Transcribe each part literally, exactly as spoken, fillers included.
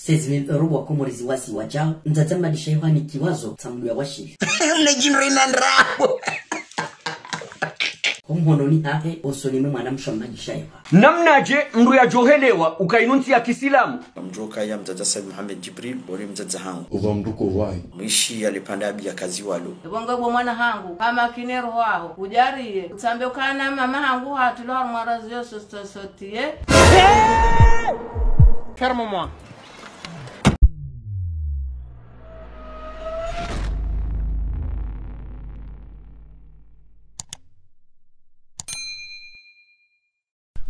Seize mille euros wa Komori ziwasi wadjao, mdzadze Mmadi Shaihu hanikiwa zo, tsamdu ya washili. Mnedjindro ina ndrabo. Ho mhononi hahe, osoni mwe mwana mshe wa Mmadi Shaihu. Namnadje mndru yadjohelewa uka inu ntsi ya kisilamu? Mdjoka ya mdzadze Said Mohamed Djibril, ori mdzadze hangu. Uva mndru ko wahi. Mwishi ya lepanda abi ya kazi walo. Ebonga bo mwana hangu, kama kinero waho, udjariye, utsambe ukana mama hangu hatulo harumwa razio sosto sotiye. Ferme-moi.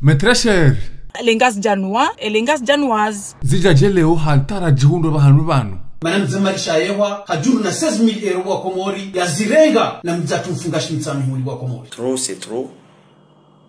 Mes très chers. Les Ngazidjanois et les Ngazidjanoises. Zidja dje leo hantara djihundro pvahanu pvanu. Mana mdzadze Mmadi Shaihu, hadjuru na seize mille euros wa Komori, yazirenga na mdzadze mfungashi mtsanu huli wa Komori. Trop, c'est trop.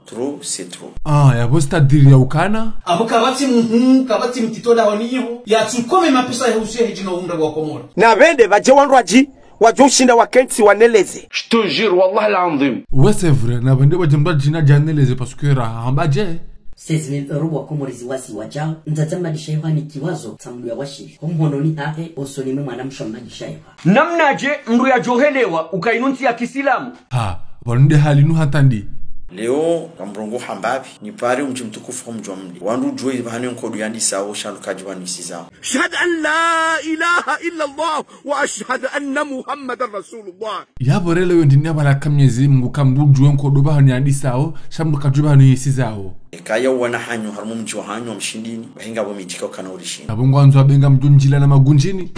Trop, c'est trop. Ah, yapvo c'est-à-dire ya ukana? Apvo kapvatsi mhuu, kapvatsi mtiti ola honi iho, yatsukome mapesa ya husu ya hidjina hundra wa Komori. Na pvende pvadje wandru wadji, wadjo ushinda wakentsi waneleze. Je te jure, wallah l'adhwim. Ouais, c'est vrai, na pvende pvadje mndru adjina djaneleze parce que ra hamba dje. Seize mille euros wa Komori ziwasi wadjao, mdzadze Mmadi Shaihu hanikiwa zo, tsamdu ya washili. Ho mhononi hahe, osoni mwe mwana mshe wa Mmadi Shaihu. Namnadje mndru yadjohelewa uka inu ntsi ya kisilamu? Ha, pvanu nde hali nu hata ndi. Leo, kamrongo hambapvi, ni pare umdji mtukufu ho mdji wa Mde. Wandru djuwe pvahanu nkodo yandisao, sha ndo kadji pvanu yisizao. أشهد أن لا إله إلا الله وأشهد أن محمدا رسول الله. Yapvo rele yo ndini ya pvala ka Mnyezi Mungu kamdru djuwe nkodo pvahanu yandisao, sha mndru kadjuwe pvahanu yisizao. Eka ya wana hanyu harumwa mdji wa hanyu wa Mshindini, bahi ngapvo midji ka ukana urishinda. Apvo ngwandzo abenga mdjo ndjila na magundjini.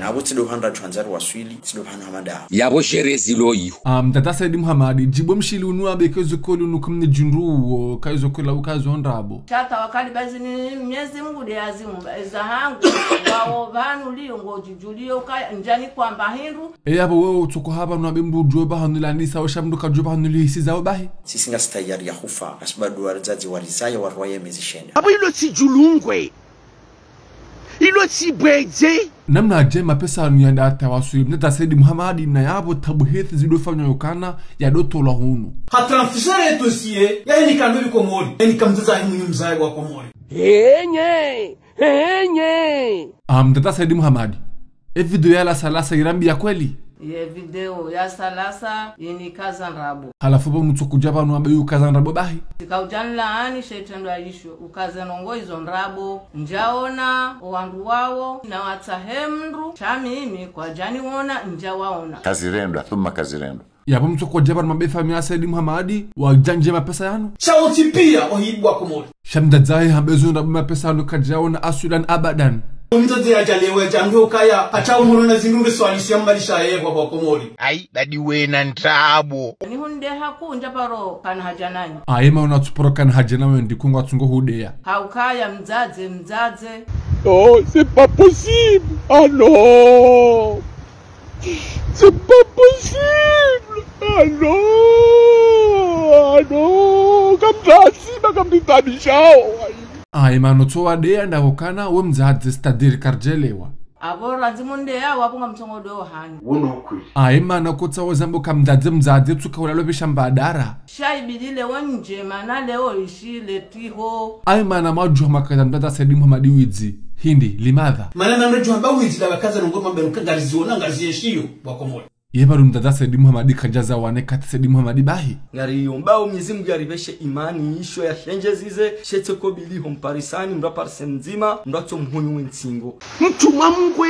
Na apvo tsido handra djuhandzari waswili, tsido pvahanu hamada. Yapvo sherezi lo iho. Ah, mdzadze Said Mohamed, djibu mshili unu abe ke zo kweli unu kumne djundru uwo, ka izo kweli uka zo ndrabo. Sha tawakali bazi ni Mnyezi Mungu nde azimu, ba eza hangu, wawo pvanu liyo ngodjudjuliyo ka ndjani kwamba hindru. E yapvo wewe utsoko hapvanu abe mndru djuwe pvahanu landisao sha mndru kadjuwe pvahanu lihisizao bahi. Sisi ngasi tayari ya hufa, ngasi bado wadzadze warizaya warwaye mezi shenda. Apvo ilo tsi djulungwe. Ilo tsi bwedze. Namnadje mapesa yanu yanda hata waswili mdzadze Said Mohamed na yapvo tabuhithi zido fanywa yokana yado tolwa hunu. Hatransfere dossier, ya hinika ndo li Komori, ya hinika mdzadze ahimu ni mzaye wa Komori. Henye, henye. Ah, mdzadze Said Mohamed. E video ya lasa lasa irambi ya kweli? Ye video ya lasa lasa ini kaza ndrabo. Halafu pvo mtsuku dja pvanu abe yu kaza ndrabo bahi. Tsika udjanilaani she itrendwa isho, ukaze ndrongo izo ndrabo. Ndjaona, o wandru wawo, na watsahe mndru, sha mimi kwadjaniona, ndjawaona. Kazirendwa, thumma kazirendwa. Yapvo mtsuku dja pvanu mabefa mia Said Mohamed, wadjandje mapesa yanu. Sha wontsi pia, ohibwa Komori. Sha mdzadze ahe hambe zo ndrabo mapesa yanu kadjaona aswilan abadan. Mdzadze yadjalewe, yadjambe ukaya, hata umuruna zindru nge swalisi ya Mmadi Shaihu wa Komori. Ai, badi wena ndrabo. Ni hunde hakundja paro kana hadja nanyi. Aye maona tsuparo kana hadja nawe ndi kungo atsungo hudeya. Haukaya mdzadze, mdzadze. Oh, c'est pas possible. Ah non. C'est pas possible. Ah non. Ah non. Kamtasiba kamtitabishao. Aye mana tso wadeya ndapvo kana we mdzadze c'est-à-dire kardjelewa. Apvo randzi mundeya wapvo ngamtsongo do hanyu. Wono ukweli. Aye mana kotsa wezambo ka mdzadze mdzadze tsuka ulalo pvisha mbadara. Sha ibidi leo ndje mana leo ishi letiho. Aye mana mwadjuha makaza mdzadze Said Mohamed widzi. Hindri, limadha? Mana mana mwadjuha mba widzi la wakaza ndrongo mabenu ka ngariziona ngarizieshiyo wa Komori. Ye pvanu mdzadze Said Mohamed kadjaza wane kati Said Mohamed bahi. Ngariyombao Mnyezi Mungu yaripveshe imani isho ya shendjezize, she tse kobili ho mparisani, mndru aparise mdzima, mndru atso mhunyu we ntsingo. Mtrumwa Mngu.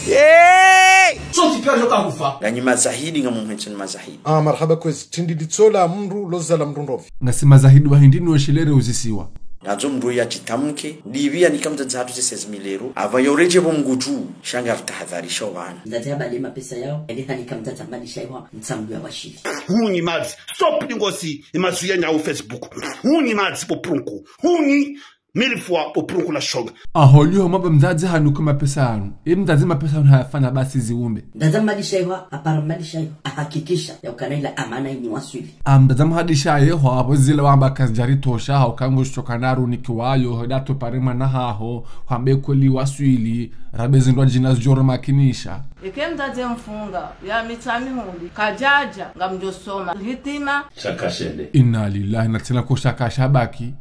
Hey! Sontsi pia djo kahufa. Nganyi mazahidi ngamumhetsoni mazahidi. Ah, marahaba kwezi. Tindi litsola mndru, loza la mndru ndopvi. Ngasi mazahidi wa hindri ni weshelere uzisiwa. Ngandzo mndru yadjitamke, ndipvi yanika mdzadze hatru ze seize mille euros. Apva yoredje pvo Mngu tu, sha ngaritahadharisha o wana. Mdzadze habali mapesa yao, yende hanika mdzadze Mmadi Shaihu, mtsamdu ya washili. Hunyi madzi. Stop lingosi, imazu ya nyau Facebook. Hunyi madzi po prunku. Hunyi mille fois opurukula shonga. Aho liho maba mdzadze hanuku mapesa yanu. Ye mdzadze mapesa yanu hayafanya basi ziumbe. Mdzadze Mmadi Shaiho, hapara Mmadi Shaiho, hahakikisha ya ukana ila amana inu waswili. A mdzadze Mmadi Shaiho, hapvo zile wamba kazidjari tosha, hauka ngushuka naru nikiwayo, heda tupare mwana haho, hwambe kweli waswili, rabe zindru djina zidjoro makinisha. Eke mdzadze mfunga, ya Mitsamihuli, kadjadja, ngamdjo soma, hitima. Shakashende. Inna lillahi, na tsena ko shaka shabaki.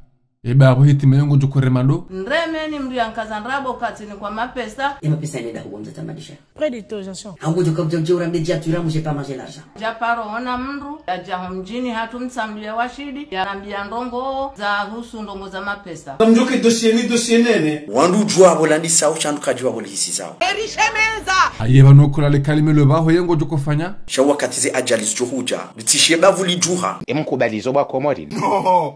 Eba apvo hitima yo ngodjo kore mando. Nreme ni mdru ya nkaza ndrabo katini kwa mapesa. Ye mapesa nenda huko mdzadze Mmadi Shaiho. Près de toi, j'en suis. Hangu djo kabdja udje urambe djatu iramu, j'ai pas mangé l'argent. Djaparo ona mdru, yadja ho mdjini hatru mtsambiya washidi, yanambiya ndrongo za husu ndrongo za mapesa. Kamdjoke dossier ni dossier nene. Wandru udjuwa pvo landisa usha ndru kadjuwa pvo lihisi zao. Erishemeza. Aye pvanu kula le kalime lo pvaho ye ngodjo kofanya. Sha wakati ze ajali zidjo hudja, litsishe bavu lidjuha. Emkubali zo bwa Komori. No.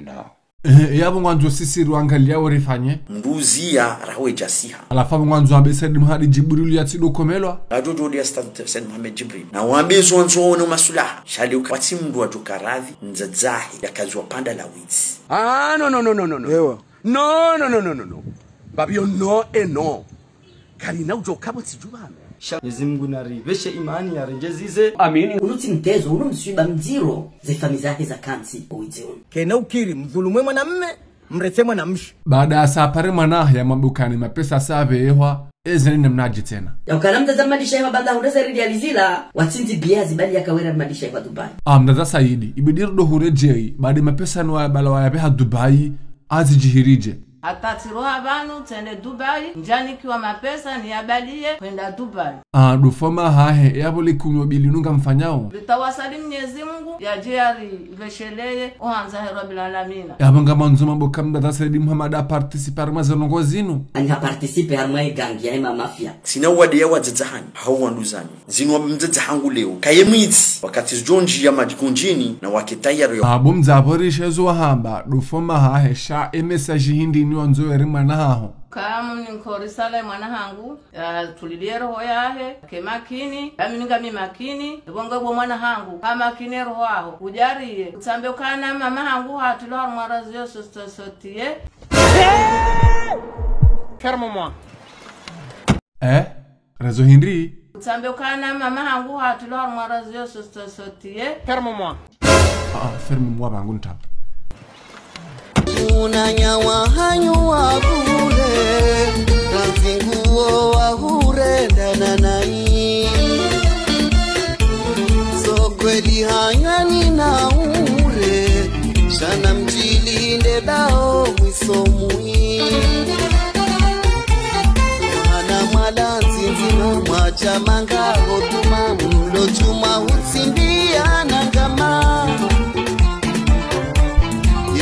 No. Eh, yapvo ngwandzo sisi ruangalia wo rifanye. Mdru uziya rawe djasiha. Halafu apvo ngwandzo ambe Said Mohamed Djibril ya tsido komelwa. Radjo djo dia Ustadh Said Mohamed Djibril. Na wambe zo wandzo waone masulaha. Sha leo ka watsi mdru wadjo karadhi, mdzadze hahe, ya kaziwa panda la widzi. Ah, no, no, no, no, no, no. Ewa. No, no, no, no, no, no. Babio, no, eh, no. Kalina udjo kapvo tsidjuwa ame. Sha Mwenyezi Mungu nari pveshe imani ya rendjezize. Amini. Unu tsi mtezo, unu mswiba mdziro, ze fami zahe za kantsi, owidzi unu. Kena ukiri, mdhulumu mwanamme, mretse mwanamshe. Baada ya sa pare mwana ya mabukani mapesa sa pvehwa, eze ni namnadje tsena. Ya ukana mdzadze Mmadi Shaiho banda hundre ze riali zila, watsindzi biya zibali ya kawera Mmadi Shaiho wa Dubai. A mdzadze Saidi, ibidi rudo huredjei, baada mapesa no waya bala waya pveha Dubai, azidjihirije. Hata tsiroha pvanu tsende Dubai, ndjanikiwa mapesa niyabaliye hwenda Dubai. A, ndo foma hahe, yapvo likunyo bili nunga mfanyao. Ritawasali Mwenyezi Mungu, yadje yaripvesheleye, ohandza he Rabbil Alamina. Yapvo ngamwandzo mambo ka mdzadze Said Mohamed a participe harimwa ze ndrongo zinu. Ani ha participe harimwa ye gangi ya ema mafia. Tsina wade ya wadzadze hanyu, hau wanduzanyu. Zinu wa mdzadze hangu leo. Kaye mwidzi, wakati zidjo ndjiya madjikundjini na wake tayari yo. Apvo mdzadze apvo rishe zo wahamba, ndo foma hahe sha e message hindri ni wandzo weri mwana haho. Kamu ni nkori sala mwana hangu, ya tulilie roho yahe, ke makini, yami ninga mi makini, ebonga bo mwana hangu, ka makini roho aho, udjariye, utsambe ukana mama hangu hatulwa harumwa raziyo so-, so-, sotiye. Ferme-moi. Eh? Rezo hindri? Utsambe ukana mama hangu hatulwa harumwa raziyo so-, so-, sotiye. Ferme-moi. Ah, ah, ferme-moi, bangu ntabu. Unanya wahanyu wa bure, kazi nguo wa hure ndana nai. So kweli hanyani na ure, shana mdjilinde dao mwiso mwi. Hana mwala nzinzima, mwadja manga hotuma, mlo djuma hutsimbiya na ngama.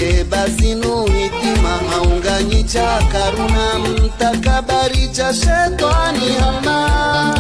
Ye basi nu hitima haunganyi dja karuna, mtakabari dja shetwani hama.